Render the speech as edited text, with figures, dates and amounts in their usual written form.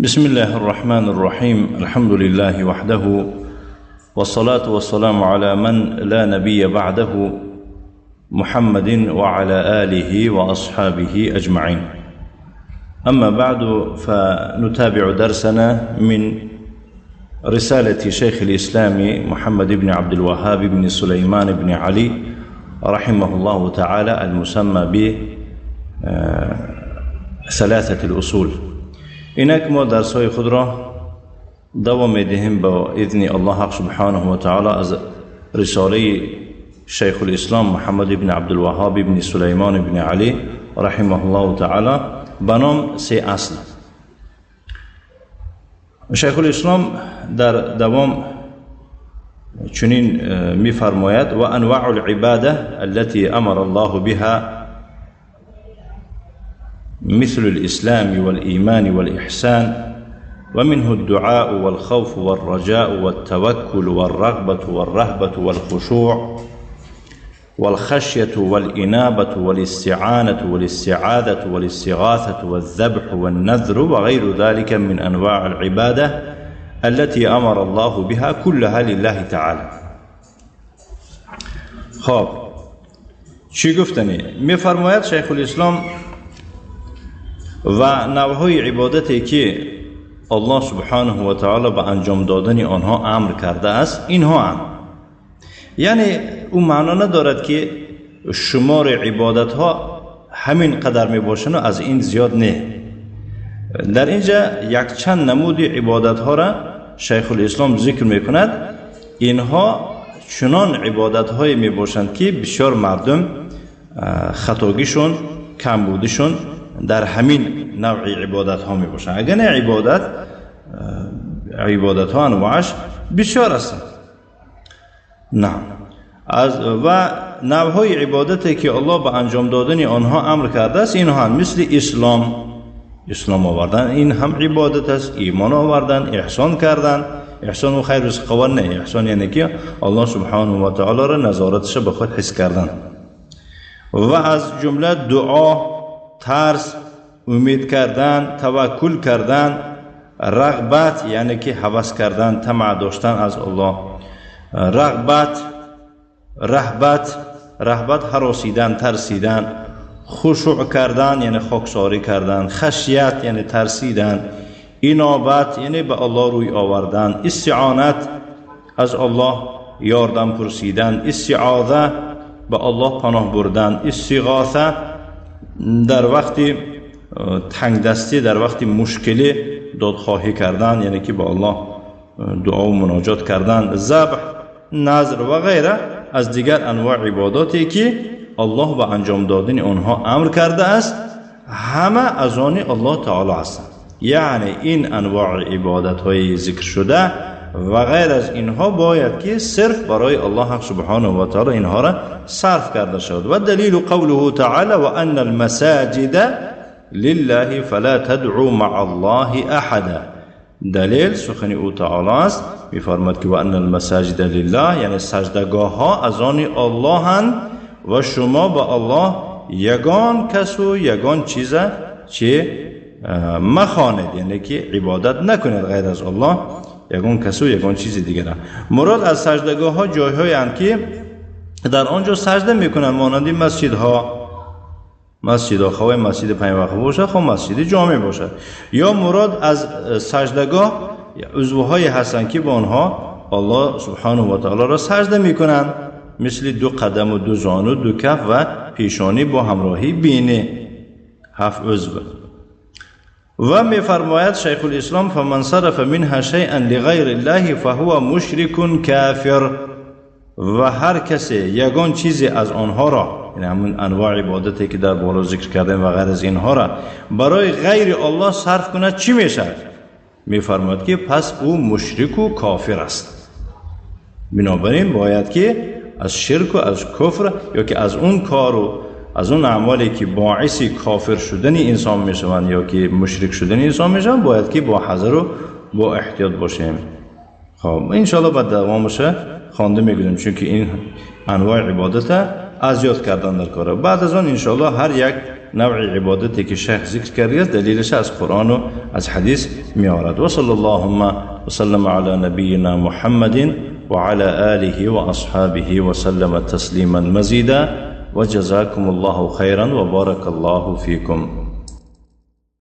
بسم الله الرحمن الرحيم. الحمد لله وحده، والصلاة والسلام على من لا نبي بعده، محمد وعلى آله وأصحابه أجمعين. أما بعد، فنتابع درسنا من رسالة شيخ الإسلام محمد بن عبد الوهاب بن سليمان بن علي رحمه الله تعالى، المسمى بثلاثة الأصول. اینک ما درس‌های خود را دوام می‌دهیم با اذن الله سبحانه و تعالی از رساله شیخ الاسلام محمد بن عبدالوهاب بن سلیمان بن علی رحمه الله تعالی به نام سه اصل. شیخ الاسلام در دوام چنین می‌فرماید: و انواع العباده التي امر الله بها مثل الإسلام والإيمان والإحسان، ومنه الدعاء والخوف والرجاء والتوكل والرغبة والرهبة والخشوع والخشية والإنابة والاستعانة والاستعاذة والاستغاثة والذبح والنذر وغير ذلك من أنواع العبادة التي أمر الله بها كلها لله تعالى. خب چی گفتنی؟ می‌فرماید شیخ الاسلام و نوعهای عبادتی که الله سبحانه و تعالی به انجام دادن آنها امر کرده است اینها هم، یعنی او معنا ندارد که شمار عبادت ها همین قدر می باشند و از این زیاد نه. در اینجا یک چند نمود عبادت ها را شیخ الاسلام ذکر می کند. اینها چنان عبادت های می باشند که بسیار مردم خطاگیشون، کمبودشون در همین نوع عبادت ها می باشند. اگر نه عبادت ها انواعش بسیار هستند. نه از و نوعهای عبادتی که الله به انجام دادن آنها امر کرده است اینها هم، مثل اسلام آوردن این هم عبادت است، ایمان آوردن، احسان کردن. احسان و خیر و سخاوت نه، احسان یعنی که الله سبحانه و تعالی را نظارتش به خود حس کردن. و از جمله دعا، ترس، امید کردن، توکل کردن، رغبت یعنی که هوس کردن، طمع داشتن از الله، رغبت، رهبت، رهبت هراسیدن، ترسیدن، خشوع کردن یعنی خاکساری کردن، خشیت یعنی ترسیدن، انابت یعنی به الله روی آوردن، استعانت از الله یاردم پرسیدن، استعاذه به الله پناه بردن، استغاثه در وقت تنگ دستی، در وقت مشکلی دادخواهی کردن یعنی که با الله دعا و مناجات کردن، ذبح، نذر و غیره از دیگر انواع عباداتی که الله به انجام دادن آنها امر کرده است، همه از آن الله تعالی هستند. یعنی این انواع عبادت های ذکر شده و غیر از اینها باید که صرف برای الله سبحانه و تعالی اینها را صرف کرده شود. و دلیل قوله تعالی و ان المساجد لله فلا تدعوا مع الله احدا. دلیل سخن او تعالی است، میفرماد که و ان المساجد لله، یعنی سجدگاه ها از آن الله هستند و شما با الله یگان کس و یگان چیز چه مخوانید، یعنی که عبادت نکنید غیر از الله یگان کس و یگان چیز دیگر. مراد از سجدگاه ها جایهایی هستند که در آنجا سجده میکنند، مانند مسجدها، مسجد خواه مسجد پنج وقت باشد، خواه مسجد جامع باشد. یا مراد از سجدگاه عضوهای هستند که با آنها الله سبحانه و تعالی را سجده میکنند، مثل دو قدم و دو زانو، دو کف و پیشانی با همراهی بینی، هفت عضو. و میفرماید شیخ الاسلام فمن صرف منها شیئا لغیر الله فهو مشرک کافر. و هر کسی یگان چیزی از آنها را، یعنی همون انواع عبادتی که در بالا ذکر کردیم و غیر از اینها را برای غیر الله صرف کند چی میشد؟ میفرماید که پس او مشرک و کافر است. بنابراین باید که از شرک و از کفر یا که از اون کار و از اون اعمالی که باعث کافر شدن انسان میشوند یا که مشرک شدن انسان میشوند باید که با حذر و با احتیاط باشیم. خب انشالله بعد دوامش خوانده میگیریم، چون که این انواع عبادت از یاد کردن در کاره. بعد از آن انشالله هر یک نوع عبادتی که شیخ ذکر کرده است دلیلش از قرآن و از حدیث میآورد. و صلی اللهم وسلم علی نبینا محمد وعلى آله وأصحابه وسلم تسليما مزيدا وجزاكم الله خيرا وبارك الله فيكم.